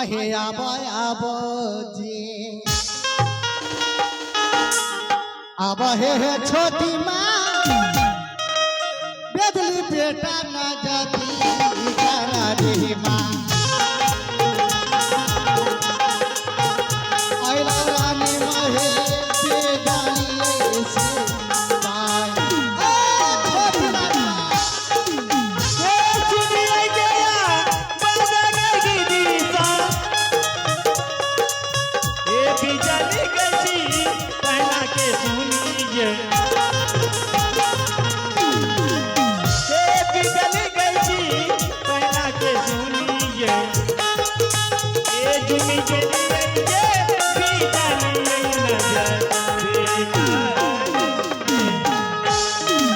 आहे आब आब जे आब हे हे छोटी माँ बेदली बेटा न जदी करा रे माँ आइला रानी महे बेदानी से बाय ए छोटी रानी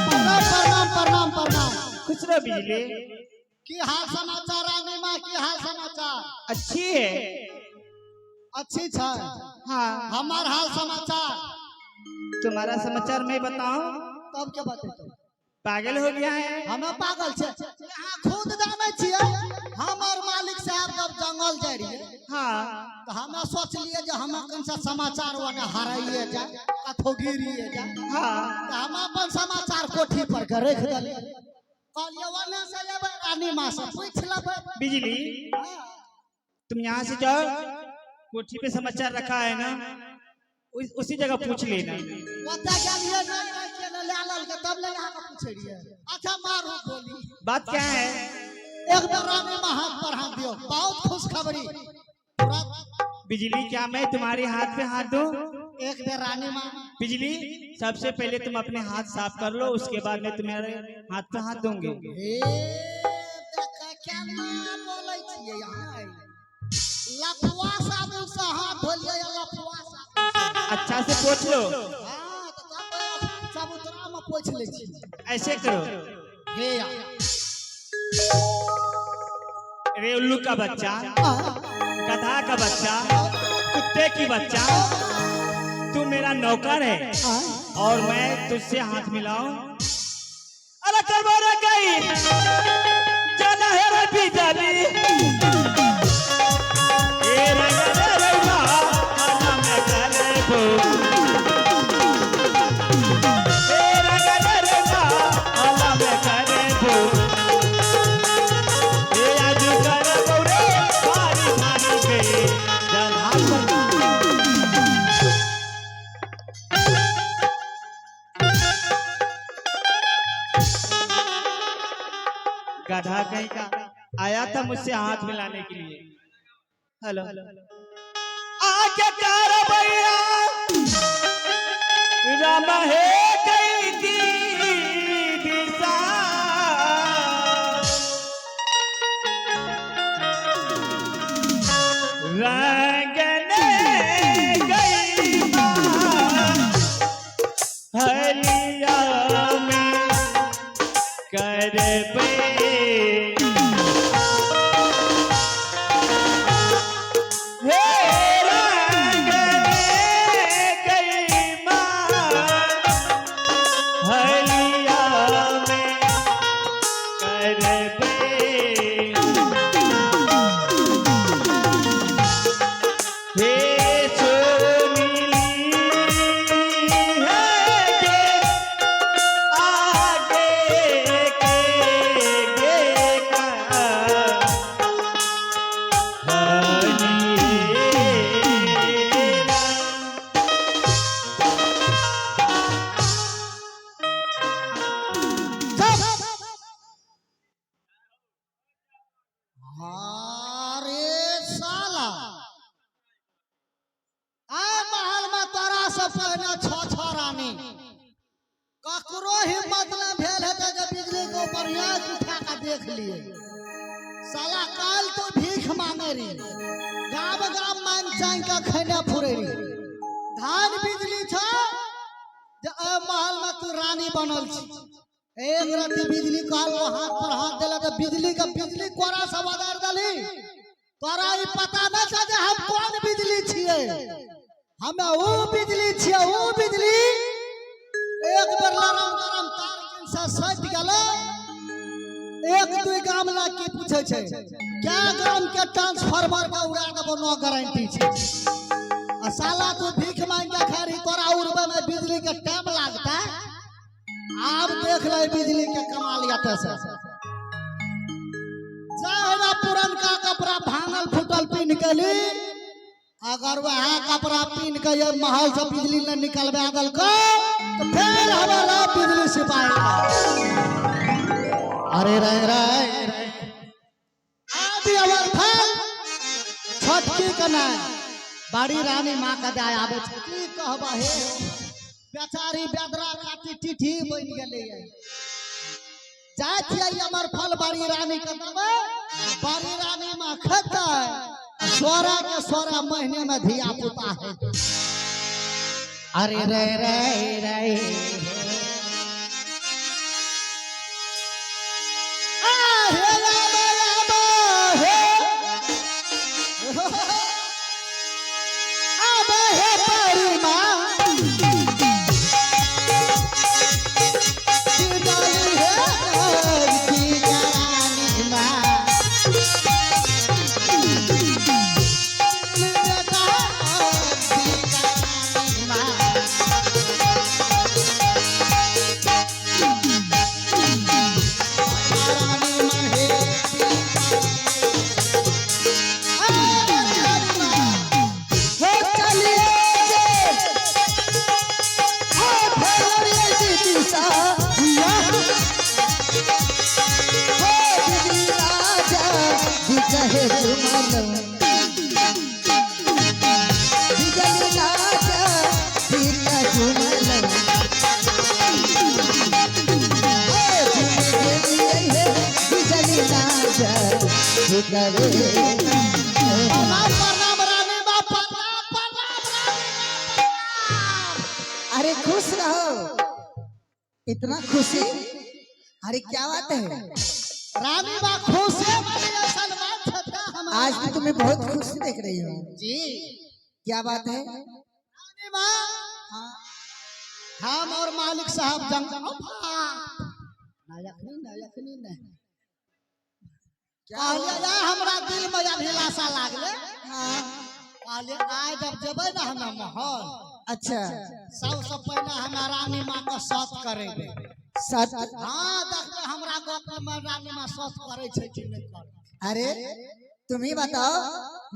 प्रणाम प्रणाम प्रणाम प्रणाम खुश रहो बिजली। की हाल समाचार रानी माँ, की हाल समाचार? अच्छी है। अच्छी छै। हाँ। हमार हाल समाचार? तुम्हारा समाचार मैं बताऊं? तब के बतेतौ? पागल हो गया है। हमे पागल छै? अहाँ खुद जानै छियै, हमर मालिक साहब जब जंगल जाइ रहियै हाँ। तऽ हमे सोचलियै जे हमे कन से समाचार ओने हराइए जाय, कतौ गिरिए जाय। हाँ। तऽ हम अपन समाचार कोठी पर के रखि देलियै। कहलियै ओने से एबै, रानी माँ से पूछि लेबै। बिजली, तुम यहाँ से जाओ, कोठी पे समाचार रखा है ना, उसी जगह पूछ लेना। ओतऽ गेलियै, नहि नहि के ने लए लेलकै, तब ले अहाँके पूछै रहियै। अच्छा मारू गोली। बात क्या है? एक बेर रानी माँ हाथ पर हाथ दियौ, बहुत खुशखबरी पूरा। बिजली, क्या मैं तुम्हारे हाथ पे हाथ दूं? एक बेर रानी माँ। बिजली, सबसे पहले तुम अपने हाथ साफ कर लो, उसके बाद मैं तुम्हारे हाथ पे हाथ दूंगी। हे देखा, केना बोलै छियै अहाँ? लफुआ साबुन से हाथ धोलियै या लफुआ साबुन से? अच्छा से पोछ लो। हाँ, तऽ तब चबूतरा में पोछि लै छी। ऐसे करो। हे या। रे उल्लू का बच्चा, गधा का बच्चा, कुत्ते की बच्चा, तू मेरा नौकर है और मैं तुझसे हाथ मिलाऊं? अरे करबो रे गई जाना है रे बिजली ए रंग रे रंगा आना मैं करबो, ए रंग रे रंगा आना मैं करबो, ए आज करबो रे भारी भारी के जल हाथ पर। गधा कहीं का आया था मुझसे हाथ मिलाने के लिए। हेलो, आगे कर भैया राम है गई थी दिशा। रंगने गई माँ हलिया में करबे, हे रंगने गई माँ हलिया में करबे, हे सुनीली है गे आगे के गे का हनी। चुप। अरे साला, आय महल में तोरा से पहिने छह छह रानी, ककरो हिम्मत नहीं भेल हेतै जे बिजली के ऊपर आँखि उठा के देख लिए। साला, काल तो भीख मांगे रही, गाम गाम मांग चांग के खैने फुरे रही। धान बिजली छ जे एहि महल में तू रानी बनल छी। एक रति बिजली कहल हाथ पर हाथ देला तऽ बिजली के बिजली कोरा से बदल देली। तोरा ई पता नहीं छ जे हम कोन बिजली छियै। हमे ऊ बिजली छियै, ऊ बिजली। एक बेर लरम गरम तार किन से सटि गेलै, एक दुई गाम ला की पूछे छै, क्या गाम के ट्रांसफार्मर के उड़ा देबो, नो गारंटी छै। आ साला तू भीख मांग के खा रही, तोरा उड़बे में बिजली के टाइम लागता। आब देख ले बिजली के कमाल यते से। जाहिरा पुरनका कपड़ा भांगल फूटल पीन के ली, अगर वह कपड़ा पीन के ये महल से बिजली न निकलबे दल को तो फिर हमारा बिजली सिपाही। अरे रे रे रे आदि अमर फल छोटकी के नहीं बड़ी रानी माँ के जाय आबे छै। की कहबा हे, बेचारी बेदरा काटी टीठी बनि गेलै। जाय छियै अमर फल बड़ी रानी के देबै, बड़ी रानी माँ खेतै, 16 के 16 महीने में धिया पुता है। अरे रे रे रे अरे खुश रहो, इतना खुशी, अरे क्या बात है रानी बा खुश है। आज तो तुम्हें बहुत खुश देख रही हो जी। क्या बात है रानी माँ? हाँ। हम और मालिक साहब जंग नहीं कहलिए हमरा दिल में अभिलाषा लागले। हाँ। कहलिए आइ जब जेबै ना हमरा महल, अच्छा, सबसे पहले हमरा रानी माँ के सत करेबै। सत? हाँ, देखबै हमरा गप में रानी माँ सत करे छै कि नहीं करे। अरे तुम ही बताओ,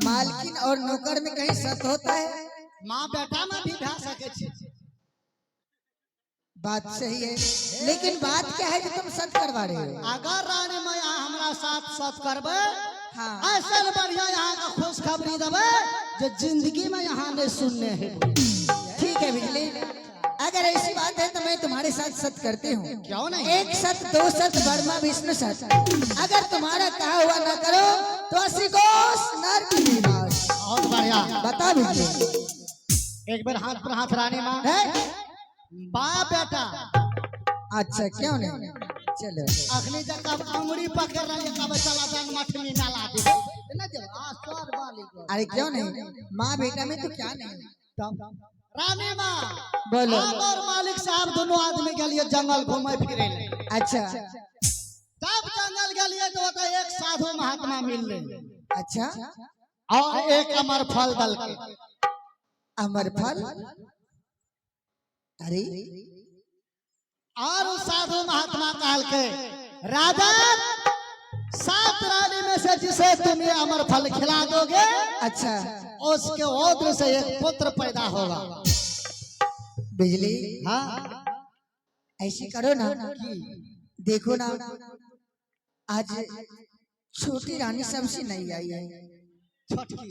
मालकिन और नौकर में कहीं सत होता है? माँ बेटा में भी भा सके छै। बात सही है, लेकिन बात क्या है जो तुम सत करवा रहे हो? अगर रानी माँ यहाँ हमरा साथ सत करबै, हाँ, ऐसा बढ़िया यहाँ का खुशखबरी देबै जो जिंदगी में यहाँ नहीं सुनने है। ठीक है बिजली, अगर ऐसी बात है तो मैं तुम्हारे साथ सत करती हूँ। क्यों नहीं? एक सत, दो सत, वर्मा विष्णु सत। अगर तुम्हारा कहा हुआ ना करो तो 80 कोस नर्क निवास। बहुत बढ़िया। बता बिजली। एक बार हाथ पर हाथ रानी माँ। है? बा बेटा। अच्छा क्यों नहीं, चलो। अखनी जब अंगुरी पकड़ रही है कब चला जान मठनी नाला दे ना जब आ सर वाली। अरे क्यों नहीं, माँ बेटा में तो क्या नहीं। रानी माँ बोलो। हम और मालिक साहब दोनों आदमी के लिए जंगल घूमे फिरे। अच्छा। तब जंगल गेलिए तो ओतऽ एक साधु महात्मा मिलले। अच्छा। और एक अमर फल दल के। अमर फल? अरे और उस साधु महात्मा कहल के राजा 7 रानी में से जिसे तुम ये अमर फल खिला दोगे, अच्छा, उसके ओद्र से एक पुत्र पैदा होगा। बिजली, हाँ, ऐसी करो ना, देखो ना आज छोटी रानी सबसे नहीं आई है। छोटकी?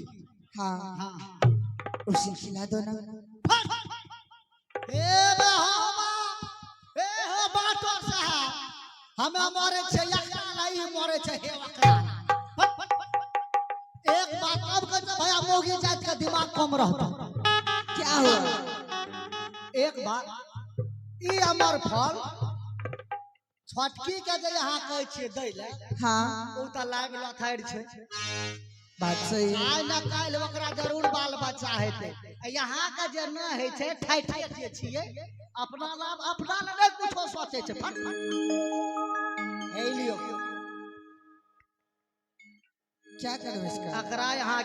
हाँ, हाँ, उसे खिला दो ना। ए बा ए हो बाटो साहब, हमें मरे छे यकरा नहीं मरे छे हे वकरा। एक बात अब कहते भैया मोगी जात का दिमाग कम रहता। क्या हुआ? एक बात ई अमर फल छोटकी के जे यहाँ कहै छियै दै ले, हाँ, ओ तऽ लाग लथारि छै। बात सही है। आइ न काल्हि ओकरा जरूर बाल बच्चा हेतै। यहाँ के जे न होइ छै ठाठे जे छियै, अपना लाभ अपना लए नहि कुछो सोचै छै। फट फट हे लियो क्या करूं इसका? एकरा यहाँ।